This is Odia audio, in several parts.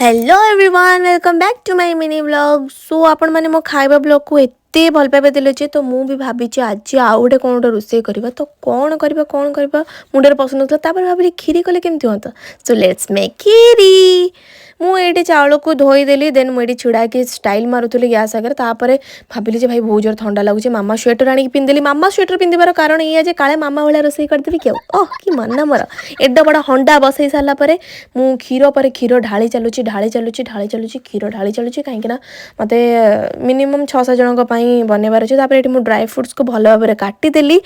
Hello everyone, welcome back to my mini vlog. So ଆପଣମାନେ ମୋ ଖାଇବା ବ୍ଲଗ୍କୁ ଏତେ ଭଲ ପାଇବା ଦେଲେ ଯେ ତ ମୁଁ ବି ଭାବିଛି ଆଜି ଆଉ ଗୋଟେ କ'ଣ ଗୋଟେ ରୋଷେଇ କରିବା। ତ କ'ଣ କରିବା, କ'ଣ କରିବା, ମୁଣ୍ଡରେ ପଶୁନଥିଲା। ତାପରେ ଭାବିଲି, କ୍ଷୀରି କଲେ କେମିତି ହୁଅନ୍ତା? So let's make କ୍ଷୀରି। ମୁଁ ଏଇଠି ଚାଉଳକୁ ଧୋଇଦେଲି। ଦେନ୍ ମୁଁ ଏଇଠି ଛିଡ଼ା ହେଇକି ଷ୍ଟାଇଲ୍ ମାରୁଥିଲି ଗ୍ୟାସ୍ ଆଗରେ। ତାପରେ ଭାବିଲି ଯେ ଭାଇ, ବହୁତ ଜୋର ଥଣ୍ଡା ଲାଗୁଛି। ମାମା ସ୍ୱେଟର ଆଣିକି ପିନ୍ଧିଦେଲି। ମାମା ସ୍ୱେଟର ପିନ୍ଧିବାର କାରଣ ଏଇଆ ଯେ କାଳେ ମାମା ଭଳିଆ ରୋଷେଇ କରିଦେବି କି ଆଉ। ଓହ, କି ମନ ମୋର! ଏଡ ବଡ଼ ହଣ୍ଡା ବସେଇ ସାରିଲା ପରେ ମୁଁ କ୍ଷୀର ପରେ କ୍ଷୀର ଢାଳି ଚାଲୁଛି, ଢାଳି ଚାଲୁଛି, ଢାଳି ଚାଲୁଛି, କ୍ଷୀର ଢାଳି ଚାଲୁଛି, କାହିଁକିନା ମୋତେ ମିନିମମ୍ ଛଅ ସାତ ଜଣଙ୍କ ପାଇଁ ବନେଇବାର ଅଛି। ତାପରେ ଏଠି ମୁଁ ଡ୍ରାଏ ଫ୍ରୁଟ୍ସକୁ ଭଲ ଭାବରେ କାଟିଦେଲି।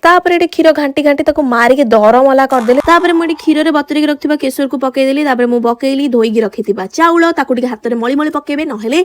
ତାପରେ ଏଠି କ୍ଷୀର ଘାଣ୍ଟି ଘାଣ୍ଟି ତାକୁ ମାରିକି ଦରମଲା କରିଦେଲି। ତାପରେ ମୁଁ ଏଠି କ୍ଷୀରରେ ବତୁରେଇକି ରଖିଥିବା କେଶରକୁ ପକେଇଦେଲି। ତାପରେ ମୁଁ ପକେଇଲି ଧୋଇକି ରଖିଥିବା ଚାଉଳ। ତାକୁ ଟିକେ ହାତରେ ମଳି ମଳି ପକେଇବେ, ନହେଲେ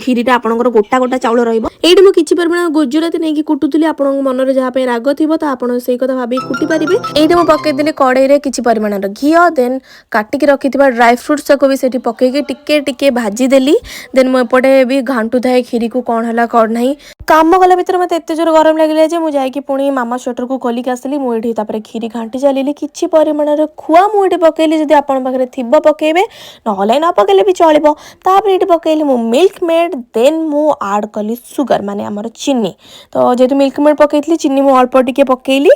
କ୍ଷୀରିଟା ଆପଣଙ୍କର ଗୋଟା ଗୋଟା ଚାଉଳ ରହିବ। ଏଇଠି ମୁଁ କିଛି ପରିମାଣ ଗୁଜୁରାତି ନେଇକି କୁଟୁଥିଲି। ଆପଣଙ୍କ ମନରେ ଯାହା ପାଇଁ ରାଗ ଥିବ, ତ ଆପଣ ସେଇ କଥା ଭାବିକି କୁଟି ପାରିବେ। ଏଇଠି ମୁଁ ପକେଇଦେଲି କଡ଼େଇରେ କିଛି ପରିମାଣର ଘିଅ। ଦେନ୍ କାଟିକି ରଖିଥିବା ଡ୍ରାଏ ଫ୍ରୁଟ୍ସକୁ ବି ସେଠି ପକେଇକି ଟିକେ ଟିକେ ଭାଜିଦେଲି। ଦେନ୍ ମୁଁ ଏପଟେ ବି ଘାଣ୍ଟୁଥାଏ କ୍ଷୀରିକୁ, କ'ଣ ହେଲା କ'ଣ ନାହିଁ। କାମ କଲା ଭିତରେ ମୋତେ ଏତେ ଜୋର ଗରମ ଲାଗିଲା ଯେ ମୁଁ ଯାଇକି ପୁଣି ମାମା ସ୍ୱେଟରକୁ ଖୋଲିକି ଆସିଲି। ମୁଁ ଏଠି ତାପରେ କ୍ଷୀରି ଘାଣ୍ଟି ଚାଲିଲି। କିଛି ପରିମାଣର ଖୁଆ ମୁଁ ଏଠି ପକେଇଲି। ଯଦି ଆପଣଙ୍କ ପାଖରେ ଥିବ ପକେଇବେ, ନହେଲେ ନ ପକେଇଲେ ବି ଚଳିବ। ତାପରେ ଏଠି ପକେଇଲି ମୁଁ ମିଲ୍କ ମେଡ୍। ଦେନ୍ ମୁଁ ଆଡ଼୍ କଲି ସୁଗର, ମାନେ ଆମର ଚିନି। ତ ଯେହେତୁ ମିଲ୍କ ମେଡ୍ ପକେଇଥିଲି, ଚିନି ମୁଁ ଅଳ୍ପ ଟିକେ ପକେଇଲି।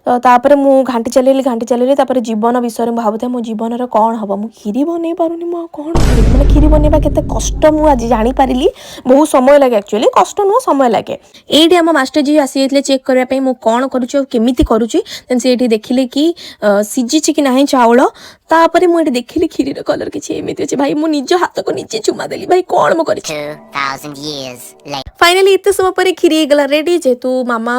ତ ତାପରେ ମୁଁ ଘାଣ୍ଟି ଚାଲିଲି, ଘାଣ୍ଟି ଚାଲିଲି। ତାପରେ ଜୀବନ ବିଷୟରେ ମୁଁ ଭାବୁଥାଏ, ମୋ ଜୀବନରେ କ'ଣ ହେବ? ମୁଁ କ୍ଷୀରି ବନେଇ ପାରୁନି, ମୁଁ ଆଉ କ'ଣ କରିବି? ମାନେ କ୍ଷୀରି ବନେଇବା କେତେ କଷ୍ଟ ମୁଁ ଆଜି ଜାଣିପାରିଲି। ବହୁତ ସମୟ ଲାଗେ ଆକ୍ଚୁଆଲି, କଷ୍ଟ ନୁହଁ, ସମୟ ଲାଗେ। ଏଇଠି ଆମ ମାଷ୍ଟର ଜି ଆସିଯାଇଥିଲେ ଚେକ୍ କରିବା ପାଇଁ, ମୁଁ କ'ଣ କରୁଛି ଆଉ କେମିତି କରୁଛି। ଦେନ୍ ସେ ଏଇଠି ଦେଖିଲେ କି ସିଝିଛି କି ନାହିଁ ଚାଉଳ। ତାପରେ ମୁଁ ଏଠି ଦେଖିଲି, କ୍ଷୀରିର କଲର୍ କିଛି ଏମିତି ଅଛି। ଭାଇ, ମୁଁ ନିଜ ହାତକୁ ନିଜେ ଚୁମା ଦେଲି। ଭାଇ, କ'ଣ ମୁଁ କରିଛି? 2,000 years later. Finally ଏତେ ସମୟ ପରେ କ୍ଷୀରି ହେଇଗଲା ରେଡ଼ି। ଯେହେତୁ ମାମା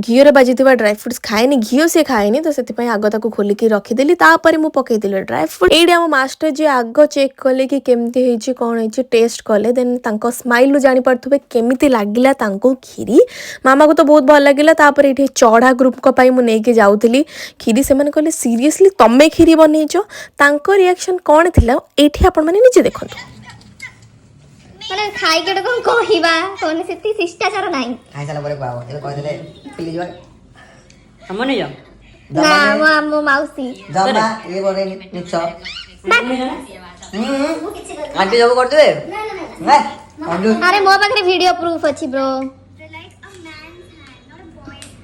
ଘିଅରେ ଭାଜିଥିବା ଡ୍ରାଏ ଫ୍ରୁଟ୍ସ ଖାଏନି, ଘିଅ ସିଏ ଖାଏନି, ତ ସେଥିପାଇଁ ଆଗ ତାକୁ ଖୋଲିକି ରଖିଦେଲି। ତାପରେ ମୁଁ ପକେଇଦେଲି ଡ୍ରାଏ ଫ୍ରୁଟ୍। ଏଇଠି ଆମ ମାଷ୍ଟର ଯିଏ ଆଗ ଚେକ୍ କଲେ କି କେମିତି ହେଇଛି, କ'ଣ ହେଇଛି, ଟେଷ୍ଟ କଲେ। ଦେନ୍ ତାଙ୍କ ସ୍ମାଇଲ୍ରୁ ଜାଣିପାରୁଥିବେ କେମିତି ଲାଗିଲା ତାଙ୍କୁ କ୍ଷୀରି। ମାମାକୁ ତ ବହୁତ ଭଲ ଲାଗିଲା। ତାପରେ ଏଇଠି ଚଢ଼ା ଗ୍ରୁପଙ୍କ ପାଇଁ ମୁଁ ନେଇକି ଯାଉଥିଲି କ୍ଷୀରି। ସେମାନେ କହିଲେ, "ସିରିୟସଲି, ତମେ କ୍ଷୀରି ବନେଇଛ?" ତାଙ୍କ ରିଆକ୍ସନ୍ କ'ଣ ଥିଲା, ଏଇଠି ଆପଣମାନେ ନିଜେ ଦେଖନ୍ତୁ। ମାନେ ଖାଇକି ଗୋଟେ କଣ କହିବା କଣ, ସେତିକି ଶିଷ୍ଟାଚାର ନାହିଁ। ଖାଇସାରିଲା ପରେ କୁହାହବ, ଏବେ କହିଦେଲେ ଫୁଲିଯିବ। ଆମ ନିଜ ନା, ମୋ ଆମ ମାଉସୀ। ଜମା ଇଏ ବନେଇନି, ମିଛ। ଆଣ୍ଟି ସବୁ କରିଦେବେ ନା, ଅଞ୍ଜୁ? ଆରେ, ମୋ ପାଖରେ ଭିଡିଓ ପ୍ରୁଫ ଅଛି ବ୍ରୋ।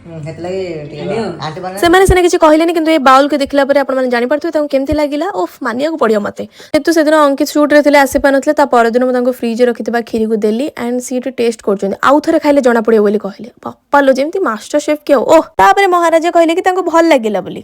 ସେଥିଲାଗି ଟିକେ ଆଣ୍ଟି ବନେଇ ସେମାନେ ସିନା କିଛି କହିଲେନି, କିନ୍ତୁ ଏ ବାଉଲକୁ ଦେଖିଲା ପରେ ଆପଣମାନେ ଜାଣିପାରୁଥିବେ ତାଙ୍କୁ କେମିତି ଲାଗିଲା। ଓଫ୍, ମାନିବାକୁ ପଡ଼ିବ ମତେ। ଯେହେତୁ ସେଦିନ ଅଙ୍କିତ ସୁଟ୍ରେ ଥିଲେ, ଆସିପାରିନଥିଲେ, ତା ପରଦିନ ମୁଁ ତାଙ୍କୁ ଫ୍ରିଜରେ ରଖିଥିବା କ୍ଷୀରିକୁ ଦେଲି ଆଣ୍ଡ ସିଏ ଏଠି ଟେଷ୍ଟ କରୁଛନ୍ତି। ଆଉ ଥରେ ଖାଇଲେ ଜଣା ପଡ଼ିବ ବୋଲି କହିଲେ। ବାପାଲୋ, ଯେମିତି ମାଷ୍ଟର ସେଫ୍ କି ଆଉ। ଓହ, ତାପରେ ମହାରାଜା କହିଲେ କି ତାଙ୍କୁ ଭଲ ଲାଗିଲା ବୋଲି।